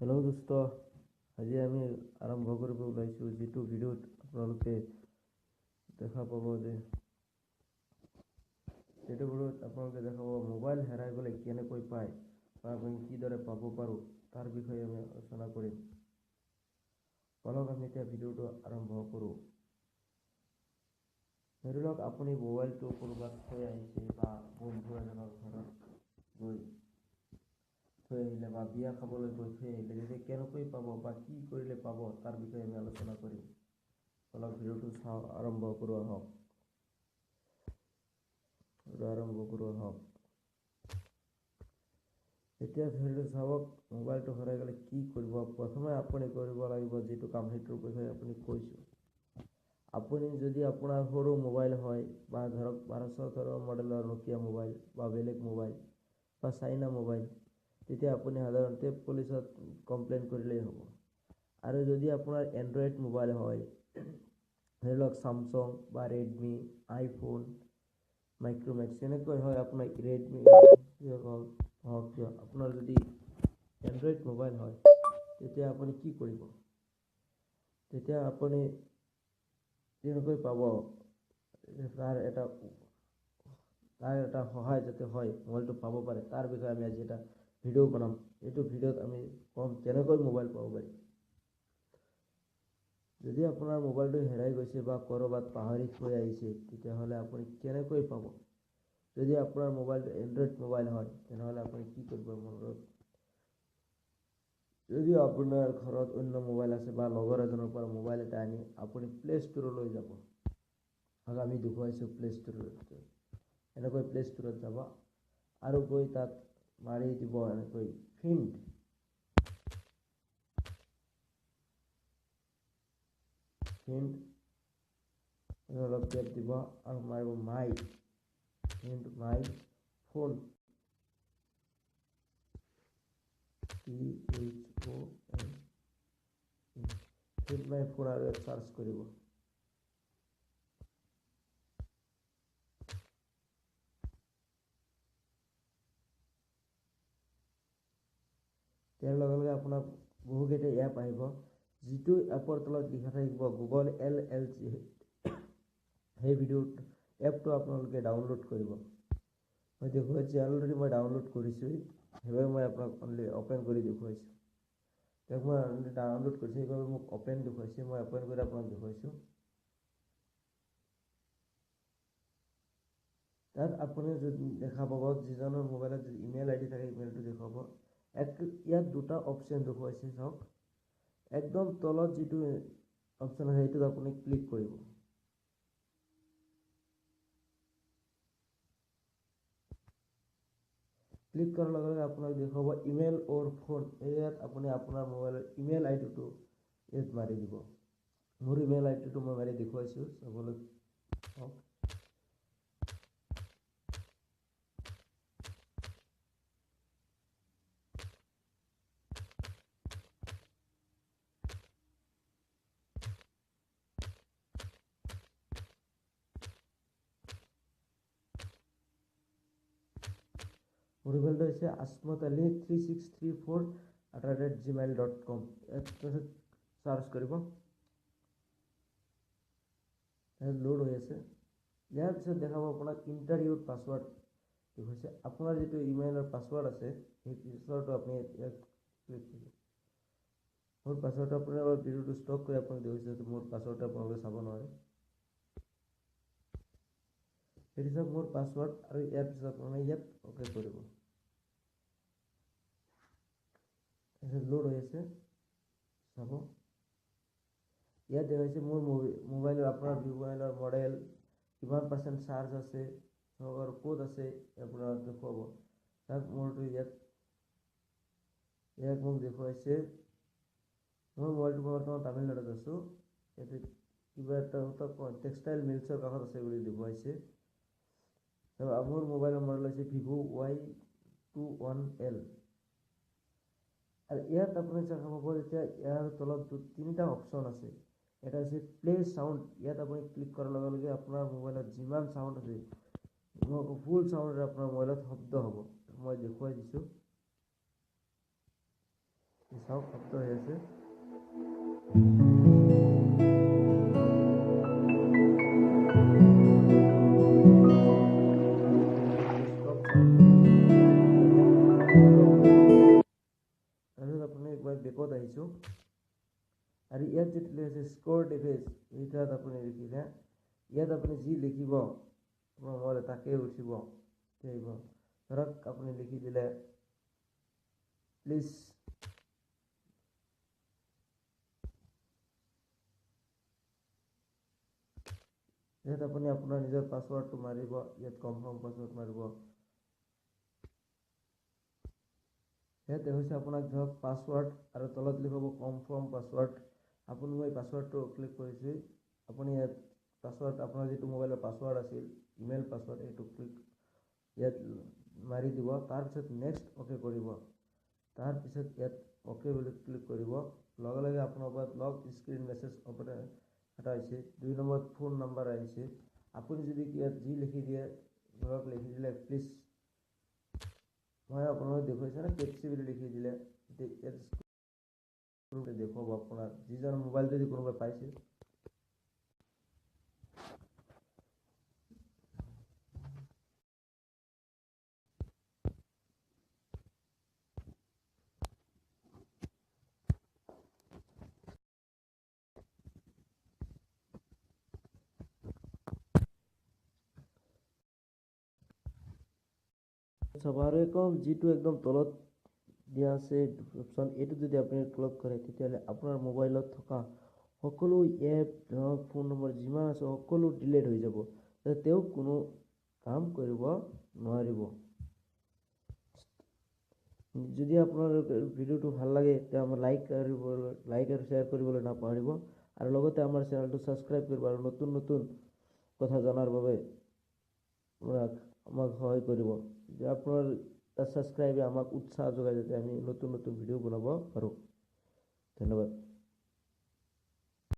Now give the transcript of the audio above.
Hello' দোস্ত, আজি আমি আৰম্ভ কৰিব ওলাইছোঁ যিটো ভিডিঅ'ত আপোনালোকে দেখা পাব যে সেইটো ভিডিঅ'ত আপোনালোকে দেখা পাব মোবাইল হেৰাই গ'লে কেনেকৈ পায় বা আমি কিদৰে পাব পাৰোঁ তাৰ বিষয়ে আমি আলোচনা কৰিম। বলক আমি এতিয়া ভিডিঅ'টো আৰম্ভ কৰোঁ। ধৰি লওক আপুনি মোবাইলটো ক'ৰবাত থৈ আহিছে বা বন্ধু এজনৰ ঘৰত গৈ থৈ আহিলে বা বিয়া খাবলৈ গৈ থৈ আহিলে, তেতিয়া কেনেকৈ পাব বা কি কৰিলে পাব তাৰ বিষয়ে আমি আলোচনা কৰিম। অলপ ভিডিঅ'টো চাওঁ, আৰম্ভ কৰোঁ আহক। আৰম্ভ কৰোঁ আহক। এতিয়া ধৰি লওক চাওক, মোবাইলটো হেৰাই গ'লে কি কৰিব। প্ৰথমে আপুনি কৰিব লাগিব যিটো কাম, সেইটোৰ বিষয়ে আপুনি কৈছোঁ। আপুনি যদি আপোনাৰ সৰু মোবাইল হয় বা ধৰক 1218 মডেলৰ নকিয়া মোবাইল বা বেলেগ মোবাইল বা চাইনা মোবাইল, তেতিয়া আপুনি সাধাৰণতে পুলিচত কমপ্লেইন কৰিলেই হ'ব। আৰু যদি আপোনাৰ এণ্ড্ৰইড মোবাইল হয়, ধৰি লওক চামচং বা ৰেডমি, আইফোন, মাইক্ৰ'মেক্স এনেকৈ হয়, আপোনাৰ ৰেডমি হওক কিয়, আপোনাৰ যদি এণ্ড্ৰইড মোবাইল হয় তেতিয়া আপুনি কি কৰিব? তেতিয়া আপুনি কেনেকৈ পাব তাৰ এটা সহায় যাতে হয় মোবাইলটো পাব পাৰে তাৰ বিষয়ে আমি আজি এটা ভিডিঅ' বনাম। এইটো ভিডিঅ'ত আমি ক'ম কেনেকৈ মোবাইল পাব পাৰি। যদি আপোনাৰ মোবাইলটো হেৰাই গৈছে বা ক'ৰবাত পাহৰি থৈ আহিছে, তেতিয়াহ'লে আপুনি কেনেকৈ পাব? যদি আপোনাৰ মোবাইলটো এণ্ড্ৰইড মোবাইল হয় তেনেহ'লে আপুনি কি কৰিব? যদি আপোনাৰ ঘৰত অন্য মোবাইল আছে বা লগৰ এজনৰ পৰা মোবাইল এটা আনি আপুনি প্লে' ষ্ট'ৰলৈ যাব। আমি দেখুৱাইছোঁ প্লে' ষ্ট'ৰলৈ, এনেকৈ প্লে' ষ্ট'ৰত যাব আৰু গৈ তাত মাৰি দিব এনেকৈ ফিণ্ড, ফিণ্ড, অলপ গেপ দিব আৰু মাৰিব মাই, find my phone, PHON, find my phone আৰু ইয়াত চাৰ্চ কৰিব। ইয়াৰ লগে লগে আপোনাক বহুকেইটা এপ আহিব, যিটো এপৰ তলত লিখা থাকিব গুগল LLC, সেই ভিডিঅ'ত এপটো আপোনালোকে ডাউনলোড কৰিব। মই দেখুৱাইছোঁ, অলৰেডি মই ডাউনলোড কৰিছোঁ, সেইবাবে মই আপোনাক অনলি অ'পেন কৰি দেখুৱাইছোঁ। তেওঁক মই অলৰেডি ডাউনলোড কৰিছোঁ, সেইবাবে মোক অ'পেন দেখুৱাইছে, মই অ'পেন কৰি আপোনাক দেখুৱাইছোঁ। তাত আপুনি যদি দেখা পাব, যিজনৰ মোবাইলত যদি ইমেইল আই ডি থাকে ইমেইলটো দেখুৱাব। ইয়াত দুটা অপশ্যন দেখুৱাইছে চাওক, একদম তলত যিটো অপশ্যন আছে সেইটোত আপুনি ক্লিক কৰিব। ক্লিক কৰাৰ লগে লগে আপোনাক দেখুৱাব ইমেইল অৰ ফোন। ইয়াত আপুনি আপোনাৰ মোবাইলৰ ইমেইল আই ডিটো ইয়াত মাৰি দিব। মোৰ ইমেইল আই ডিটো মই মাৰি দেখুৱাইছোঁ, চাবলৈ চাওক। মোৰ ইমেইলটো হৈছে Asmat Ali 3634@gmail.com। ইয়াত তাৰপিছত চাৰ্চ কৰিব, লোড হৈ আছে। ইয়াৰ পিছত দেখাব আপোনাক ইণ্টাৰ ইউৰ পাছৱৰ্ড দেখুৱাইছে। আপোনাৰ যিটো ইমেইলৰ পাছৱৰ্ড আছে সেই পাছৱৰ্ডটো আপুনি ইয়াত ক্লিক কৰিব। মোৰ পাছৱৰ্ডটো আপোনাৰ ভিডিঅ'টো ষ্টপ কৰি আপোনাক দেখুৱাইছে, মোৰ পাছৱৰ্ডটো আপোনালোকে চাব নোৱাৰে। সেইটো চাওক মোৰ পাছৱৰ্ড, আৰু ইয়াৰ পিছত আপোনালোকে ইয়াত অ'কে কৰিব। লোড হৈ আছে, চাব। ইয়াত দেখাইছে মোৰ মোবাইলৰ, আপোনাৰ মোবাইলৰ মডেল, কিমান পাৰ্চেণ্ট চাৰ্জ আছে আৰু ক'ত আছে আপোনাৰ দেখুৱাব। তাক মোৰটো ইয়াত মোক দেখুৱাইছে। মোৰ মোবাইলটো বৰ্তমান তামিলনাডুত আছোঁ, ইয়াতে কিবা এটা টেক্সটাইল মিলছৰ কাষত আছে বুলি দেখুৱাইছে। মোৰ মোবাইলৰ মডেল হৈছে ভিভ' Y21L। আৰু ইয়াত আপুনি দেখা পাব যেতিয়া ইয়াৰ তলত তিনিটা অপশ্যন আছে। এটা হৈছে প্লে চাউণ্ড, ইয়াত আপুনি ক্লিক কৰাৰ লগে লগে আপোনাৰ মোবাইলত যিমান চাউণ্ড আছে ফুল চাউণ্ডৰে আপোনাৰ মোবাইলত শব্দ হ'ব। মই দেখুৱাই দিছোঁ। চাওক শব্দ হৈ আছে। তাৰপিছত আপুনি একবাৰ বেকত আহিছোঁ আৰু ইয়াত যিটো লিখিছে স্ক'ৰ ডিভাইচ, এইটাত আপুনি লিখিলে ইয়াত আপুনি যি লিখিব আপোনাৰ মোবাইলত তাকেই উঠিব আহিব। ধৰক আপুনি লিখি দিলে প্লিজ, ইয়াত আপুনি আপোনাৰ নিজৰ পাছৱৰ্ডটো মাৰিব, ইয়াত কনফাৰ্ম পাছৱৰ্ড মাৰিব। ইয়াত হৈছে আপোনাক ধৰক পাছৱৰ্ড আৰু তলত লিখিব কনফাৰ্ম পাছৱৰ্ড। আপুনি মই পাছৱৰ্ডটো ক্লিক কৰিছোঁ, আপুনি ইয়াত পাছৱৰ্ড আপোনাৰ যিটো মোবাইলৰ পাছৱৰ্ড আছিল ইমেইল পাছৱৰ্ড এইটো ক্লিক ইয়াত মাৰি দিব। তাৰপিছত নেক্সট অ'কে কৰিব। তাৰপিছত ইয়াত অ'কে বুলি ক্লিক কৰিব। লগে লগে আপোনাৰ ওপৰত লক স্ক্ৰীণ মেছেজ অপেন এটা আহিছে, 2 নম্বৰত ফোন নাম্বাৰ আহিছে। আপুনি যদি ইয়াত যি লিখি দিয়ে, ধৰক লিখি দিলে প্লিজ, মই আপোনালোক দেখুৱাইছোঁ না পেপচি বুলি লিখি দিলে ইয়াত দেখুৱাব আপোনাৰ যিজন মোবাইল যদি কোনোবাই পাইছে। চাব আৰু একদম যিটো একদম তলত দিয়া আছে অপশ্যন, এইটো যদি আপুনি ক্লিক কৰে তেতিয়াহ'লে আপোনাৰ মোবাইলত থকা সকলো এপ ধৰক ফোন নম্বৰ যিমান আছে সকলো ডিলিট হৈ যাব, তেওঁ কোনো কাম কৰিব নোৱাৰিব। যদি আপোনাৰ ভিডিঅ'টো ভাল লাগে তেতিয়া আমাৰ লাইক আৰু শ্বেয়াৰ কৰিবলৈ নাপাহৰিব আৰু লগতে আমাৰ চেনেলটো ছাবস্ক্ৰাইব কৰিব আৰু নতুন নতুন কথা জনাৰ বাবে আমাক সহায় কৰিব। যে আপোনাৰ ছাবস্ক্ৰাইবে আমাক উৎসাহ যোগায় যাতে আমি নতুন নতুন ভিডিঅ' বনাব পাৰোঁ। ধন্যবাদ।